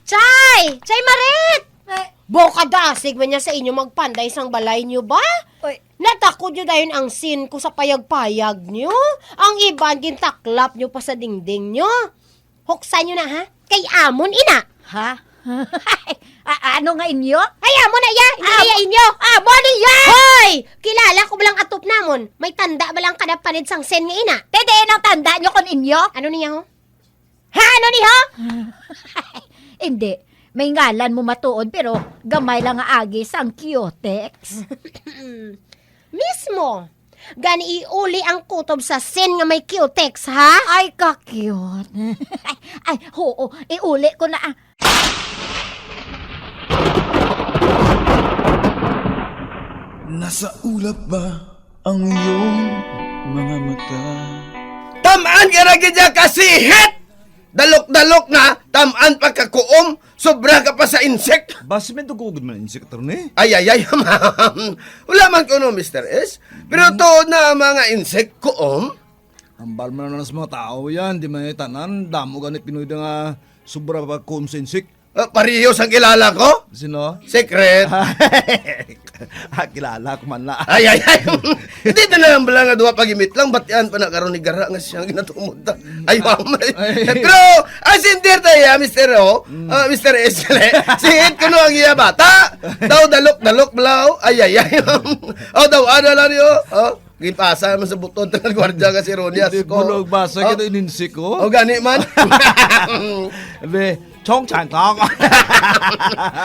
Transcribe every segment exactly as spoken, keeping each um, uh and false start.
Chay! Chay Marit! Ay. Bo, kadasig man niya sa inyo magpanday sang balay niyo ba? Oy. Natakod niyo dayon ang sin ko sa payag-payag niyo. Ang iban gintaklap niyo pa sa dingding niyo. Huksan niyo na, ha? Kay amon ina. Ha? A-, ano nga inyo? Ay, amo na iya! Hindi na iya inyo! Amo na iya! Hoy! Kilala ko ba lang atop namon? May tanda ba lang kada panid sang sin nga ina? Te, diin ang tanda nyo kon inyo? Ano niya, ho? Ha? Ano ni, ho? Hindi. May ngalan mo matuod, pero gamay lang nga agi sang Cutex. Mismo. Gani iuli ang kutob sa sin nga may Cutex, ha? Ay, ka-cute. Ay, oo, iuli ko na, ah. Nasa ulap ba ang iyong mga mata? Tamaan ka na gid niya kasihit! Dalok-dalok na, tamaan pa ka kuom, sobra ka pa sa insek. Basi may dugo gid man insek, attorney. Ay, ay, ay, ma'am. Wala man kuno, Mister S. Pero tuod na ang mga insek, kuom. Ambal man na sa mga tao yan, di man tanan, damo gani Pinoy nga sobra pa kuom sa insek. Ah, pareho sang kilala ko? Sino? Secret. Ah, kilala ko man na. Ay, ay, ay. Hindi na lang bala nga duha pagimit lang, batian pa na karon ni Gara nga siya ang ginatumod ta. Ay, mamay. Ay. Pero, as in there tayo, ah, Mister O. Mm. Ah, Mister S, gali. Sihit ko no ang iya bata. Daw dalok-dalok bala, oh. Ay, ay, ay. Oh, daw, ano lang niyo? Oh, ginpasa naman sa buton, tagal gwardiya nga si Ronias Hindi ko. Bulog basa Oh. Kita ininsi ko. Oh, gani man. Be, chong chang tong.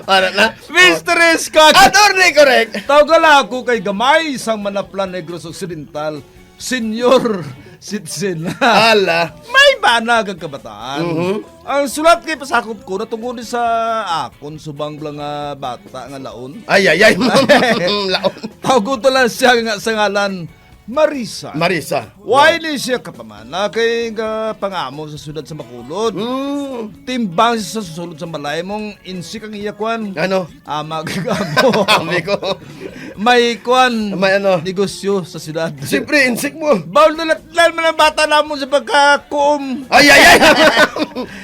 Para na. Mister Scott. Attorney, correct. Tawgal ako kay Gamay sang Manaplan, Negros Occidental. Senior citizen. Ala. May bana kag kabataan. Mhm. Ang sulat kay pasakop ko natungod ni sa akon subang bala nga bata nga laon. Ay, ay, ay. Laon. Tawgon to lang siya nga sa ngalan Marisa. Marisa. Why Wow. ni siya kapamana kay ga pangamo sa syudad sa Bacolod? Mm. Timbang siya sa sulod sa balay mong insik ang iya kwan. Ano? Ama kag amo. Ami ko. May kwan, May ano? negosyo sa syudad. Siyempre, insik mo. Bawal na latlan man ang bata namon sa pagkakuom. Ay, ay, ay.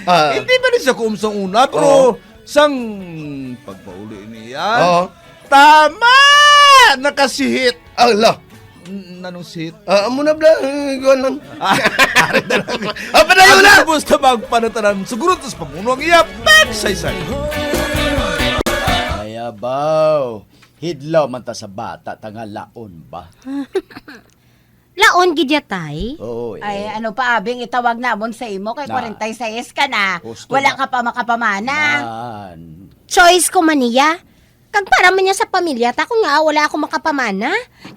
Ah. Hindi ba ni siya kuom sa una, pero Oo. sang pagpauli niya, Oo. tama! Nakasihit. Ala. N-, nanong sihit? Ah, amo na bala, eh, kuwan lang. Ah, ari na lang. Ah, padayon na! Ang gusto magpanatanan, suguron tas pamuno ang iya pagsaysay. Ay, abaw. Hidlaw man ta sa bata, ta nga laon ba? Laon gid ya, tay? Oo, eh. Ay, ano pa, abing itawag namon sa imo kay Na. kwarenta y seis ka na. Husto Wala na. ka pa makapamana. Man. Choice ko man niya. Kag para man niya sa pamilya ta, kung nga wala ako makapamana.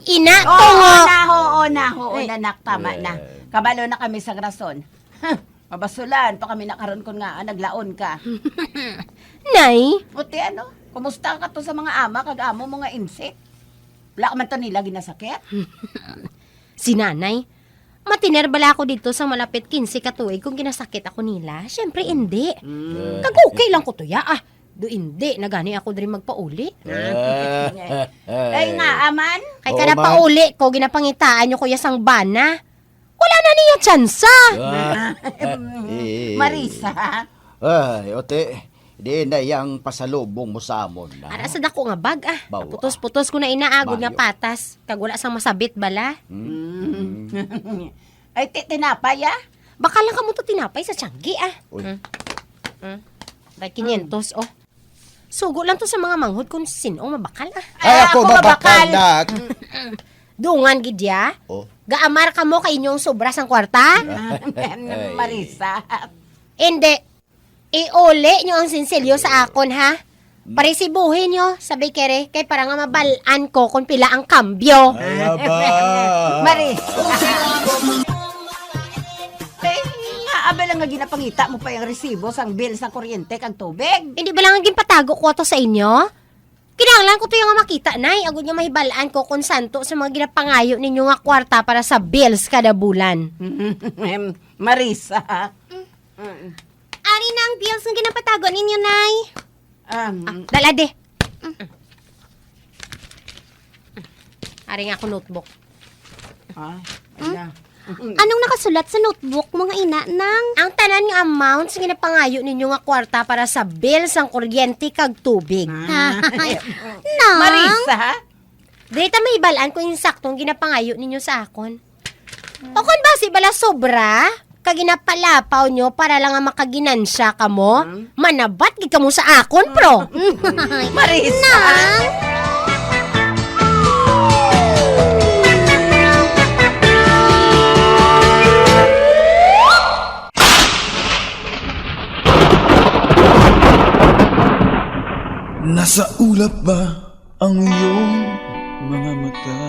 Ina Oo ko nga. na, oo na, oo Ay. na, nak, tama na. Eh. Kabalo na kami sa rason. Huh, mabasulan pa kami na karon kun nga, ah, naglaon ka. Nay? Puti, ano? Kumusta ka to sa mga ama kag amo mo nga insik? Wala ka man to nila ginasakit? Si nanay, matiner bala ako dito sa malapit kinse ka tuig kung ginasakit ako nila? Siyempre, hindi. Mm. Kag okay lang ko to, ya, ah. Do hindi, nagani ako diri magpauli. Ah. Ay, nga, aman? Kay Oo, kada man. pauli ko, ginapangitaan nyo, kuya, sang bana. Wala na niya tsansa. Ah. Eh. Marisa. Ay, ote, di na yang pasalubong mo sa amon, na? Ara sa dako nga bag, ah. Bawa. Putos-putos ko na ina, agod nga Bayo. patas. Kag wala sang masabit bala. Hmm. Mm. Ay, ti-, tinapay, ah. Baka lang kamo to tinapay sa tiyanggi, ah. Uy. Mm. Mm. Bay, kinyentos, oh. Sugo lang to sa mga manghod kung sin-o mabakal, ah. Ay, Ay, ako ako mabakal, mabakal. nak. Dungan gid ya. Oh. Gaamar kamo kay inyong sobra sang kwarta? Ay. Marisa. Hindi. Iuli nyo ang sinsilyo sa akon, ha? Parisibuhin nyo sa bakery kay para nga mabal-an ko kung pila ang kambyo. Ay, aba. Marisa. Ay, nga, abala nga ginapangita mo pa yung resibo sang bill sa kuryente kag tubig. Hindi ba lang ang ginpatago ko to sa inyo? Kinahanglan ko to yung nga makita, Nay. Agod nga mahibal-an ko kung santo sa mga ginapangayo ninyo nga kwarta para sa bills kada bulan. Marisa. Mm. Ari na ang bills nga ginapatago ninyo, Nay. Um, Ah, dala, de. Ari nga ako notebook. Ah, Hmm? ala. Anong nakasulat sa notebook mo nga ina, Nang? Ang tanan nga amount sa ginapangayo ninyo nga kwarta para sa bill sang kuryente kag tubig. Ah. Ay, Nang? Marisa? Dili ta mahibal-an kung insaktong ginapangayo ninyo sa akon. O kon basi bala sobra, kag ginapalapaw nyo para lang nga makaginansya kamo, Hmm? Manabat gid kamo sa akon, pro. Marisa. Nang? Nasa ulap ba ang iyong mga mata?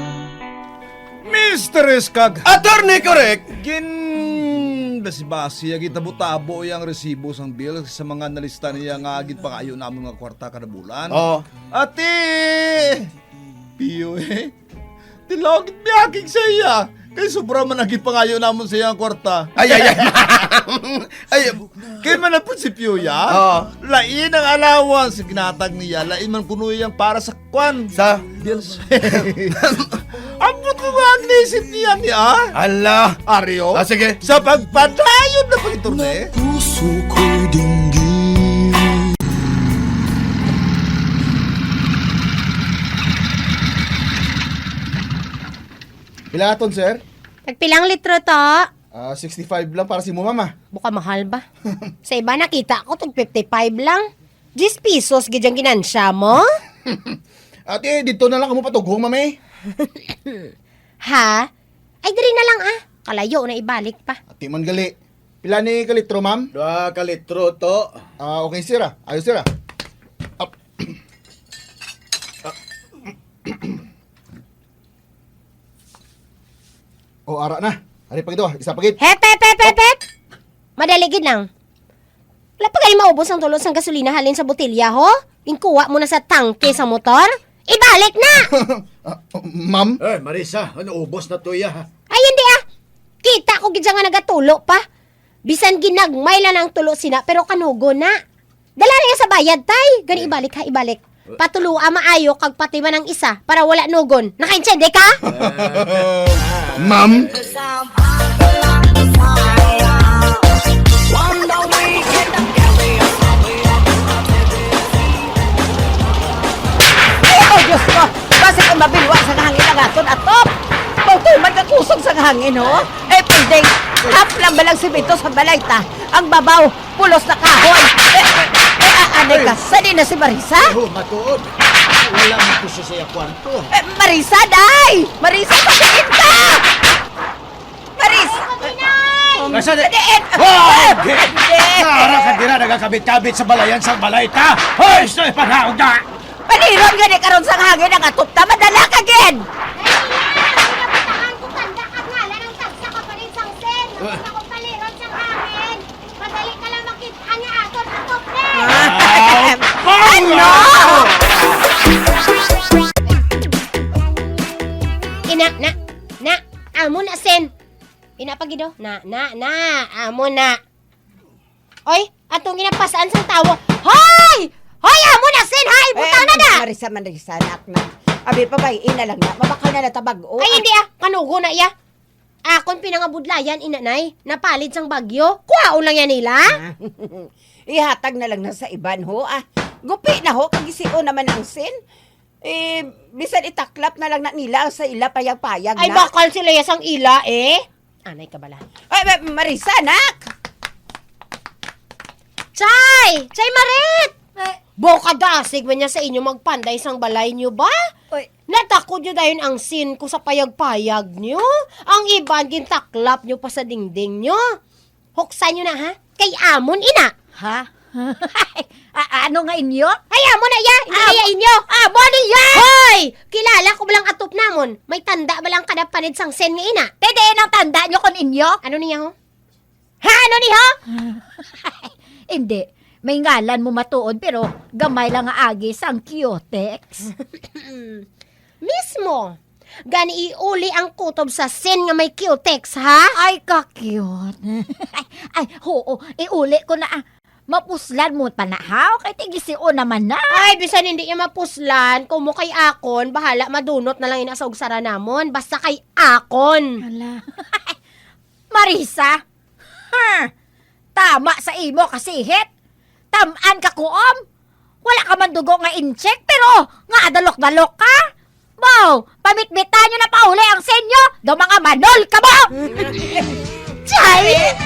Mister Iskag! Attorney Correct! Gin-, basi-basi, agi tabo-tabo yang resibo sang bill sa mga nalista niya nga ginpangayo namon nga kwarta kada bulan. Oh. Ati! Piyo eh. Tilaw gid biyakig sa iya. Kay sobra man ang gipangayo namon sa iyang kwarta. Ay, ay, ay. Ay, kay man ang prinsipyo ya. Oo. Lain ang allowance sa ginatag niya. Lain man kuno yang para sa kwan. Sa? Bills. Ambot mo ba ang naisip niya niya? Ala. Aryo? Ah, sige. Sa pagpadayon na pag-iturne? Puso ko'y dinggin. Pila aton, sir? Tagpilang litro to? Ah, sixty-five lang para si mo, mama. Buka mahal ba? Sa iba nakita ko, tag fifty-five lang. Diyes pesos gid ang ginansya mo? Ate, dito na lang kamo patughong, mami. Ha? Ay, diri na lang, ah. Kalayo na ibalik pa. Ate man gali. Pila ni ka litro, ma'am? Dua ka litro to. Ah, okay, sir, ah. Ayos, sir, ah. Up. O, ara na. Ari pa gid, oh. Isa pa gid. Hep, hep, hep, hep, hep! Madali gid lang. Wala pa gani maubos ang tulo sang gasolina halin sa botelya, ho? Inkuha mo na sa tangke sa motor? Ibalik na! Ah, ma'am? Eh, Marisa, ano, ubos na to, ya? Ay, hindi, ah. Kita ko gid siya nga nagatulo pa. Bisan ginagmay lang ang tulo sina, pero kanugo na. Dala na sa bayad, tay. Gani, eh, ibalik, ha, ibalik. Patulua maayo kag pati man ang isa para wala nugon. Nakaintindi ka? Ma'am? Ay, oh, Diyos ko! Basi kung mabilwa sa hangin ang aton atop! Mautoy man kakusog sa hangin, ho? Eh, pwede, half lang ba lang simento sa balay ta? Ang babaw, pulos na kahoy. Eh, eh, eh, ah, anay ka, saan na si Marisa? Ay, ho, matuod. Wala man ko siya sa iya kwarto. Eh, Marisa, day! Marisa, sa diin ka? Marisa! Nasa di- Sa diin? Oh, okay. Hindi. Nara ka dira, nagakabit-kabit sa balayan sa balay ta. Hoy, sa panaog na! Paliron gani karon sang hangin ang atop ta, madala ka gid! Ay, iya, ang ginabutahan ko, tanda ka nga, lang ang tagsa ka pa rin sang sen. Gusto ko paliron sang hangin. Madali ka lang makita niya ako sa tubig. Ah. Ano? Ina, na, na, amo na, Sen. Ina pa gid, oh. Na, na, na, amo na. Oy, atong ginapasan sang tawo. Hoy! Hoy, amo na, Sen, ha? Ibutang na na! Marisa, Marisa, anak na. Abi pa ba, ina lang na. Mabakal na na tabag-o. Ay, hindi, ah. Kanugo na, iya. Akon pinangabudlayan, inanay, napalid sang bagyo. Kuhaon lang yan nila. Ah. Ihatag na lang na sa iban, ho, ah. Gupi na, ho, kag isio naman ang sin. Eh, bisan itaklap na lang na nila sa ila payag-payag. Ay, na. Bakal sila ya sang ila, eh. Anay ka bala. Ay, Ma-, Marisa, anak! Chay! Chay Marit! Eh. Bukadasig man niya sa inyo magpanday sang balay niyo ba? Oy. Natakod niyo dayon ang sin ko sa payag-payag niyo. Ang iban gintaklap niyo pa sa dingding niyo. Huksan niyo na, ha? Kay amon ina. Ha? A-, ano nga inyo? Ay, amo na iya. Hindi na iya inyo. Amo na iya! Hoy! Kilala ko ba lang atop namon? May tanda ba lang kada panid sang sin nga ina? Te, diin ang tanda nyo kon inyo? Ano niya, ho? Ha? Ano ni, ho? Hindi. May ngalan mo matuod, pero gamay lang nga agi sang Cutex. Mismo. Gani iuli ang kutob sa sin nga may Cutex, ha? Ay, ka-cute. Ay, oo, iuli ko na, ah. Mapuslan mo pa na, haw? Kay tigisiyo naman na. Ay, bisan hindi niya mapuslan, kung mo kay akon, bahala madunot na lang ina sa ugsara namon. Basta kay akon. Hala. Marisa? Ha! Tama sa imo kasihit. Tam-an ka kuom. Wala ka man dugo nga incheck, pero nga adalok-dalok ka. Baw, pamitbitan nyo na pauli ang senyo, do mga manol ka mo! Chay!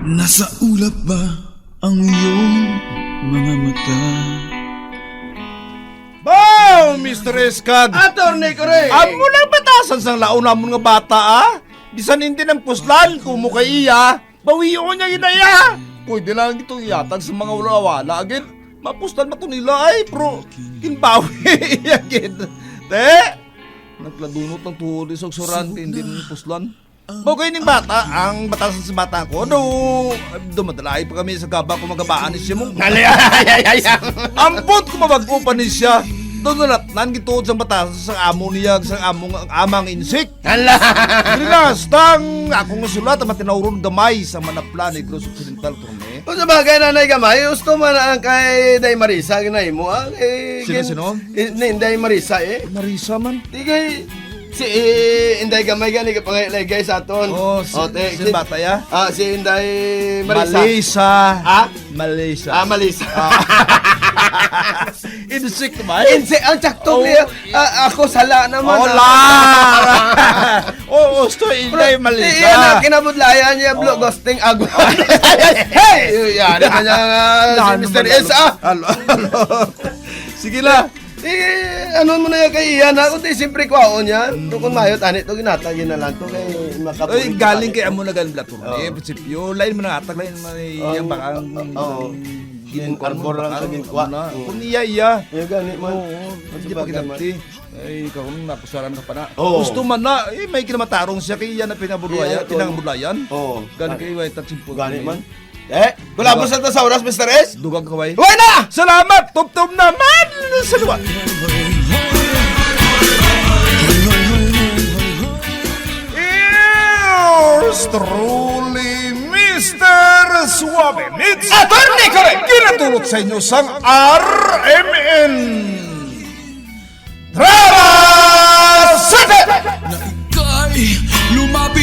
Nasa ulap ba ang iyong mga mata? Bow, Mister Escad! Attorney Correct! Amo lang batasan sang laon namon nga bata, ah! Bisan hindi nang puslan, kung mo kay iya, bawion niya yun na iya! Pwede lang itong ihatag sa mga wala-wala, agad. Mapuslan ba to nila ay, bro? Kinbawi iya, gid. Te! Nagladunot ang tuod sa uksuran, hindi rin puslan. Mao kay ning bata, ang batasan sa bata ko, do, do madalay pa kami sa gaba kung magabaan ni siya mo. Ambot ko mabag-o pa ni siya. Do nalatnan gituod sang batasan sa amo niya, sa among amang insik. Hala! Rinas, tang akong sulat ang matinawron gamay sa Manapla, Negros Occidental, Torme. Kung sa bagay, Nanay Gamay, gusto man ang kay Day Marisa, ginay mo, ah, kay Sino, sino? Ni Day Marisa, eh. Marisa man. Di kay si eh, Inday Gamay gani kapangay guys sa aton. Oh, si, Oh, te- si bata ya? Ah, si Inday Marisa. Malisa. Ah? Malisa. Ah, Malisa. Insik ba? Inse, ang tsakto Oh. niya. Ah, ako sala naman. Oh, ah. la! Oo, gusto Inday Malisa. Iya na kinabudlayan niya, blo ghosting agwa. Hey! Yari na niya nga si Ano Mister ba S, ah. Alo, alo. Sige la. Eh, ano mo na yan kay Ian, ha? Kundi siyempre kwaon yan. Pero kung mayo, tani to, ginatag yun na lang to. Kay makabuhi Ay, ka galing pa kay rin. Amo na galing Black Turtle. Oo. Eh, prinsipyo, lain mo nang atag, lain mo na Oo. yung bakang Oo. Gin-arbor lang sa ginkuha. Ano na. Oo. Kung iya, iya. Yung gani man. Oo, hindi pa Sabagay man. kinabti. Ay, ikaw nung napusaran ka pa na. Oo. Gusto man na, eh, may kinamatarong siya, kay iya na pinabudlayan, Iya, tol. pinabudlayan. Oo. Gani kay White Taxi po. Gani man. Eh, kulabos na to sa oras, Mister S. Dugang kaway. Huwag na! Salamat! Tumtum naman sa luwa! Yours truly, Mister Suave Mix. Attorney Correct! Ginatulot sa inyo sang R M N. Drama Center! Kay lumapit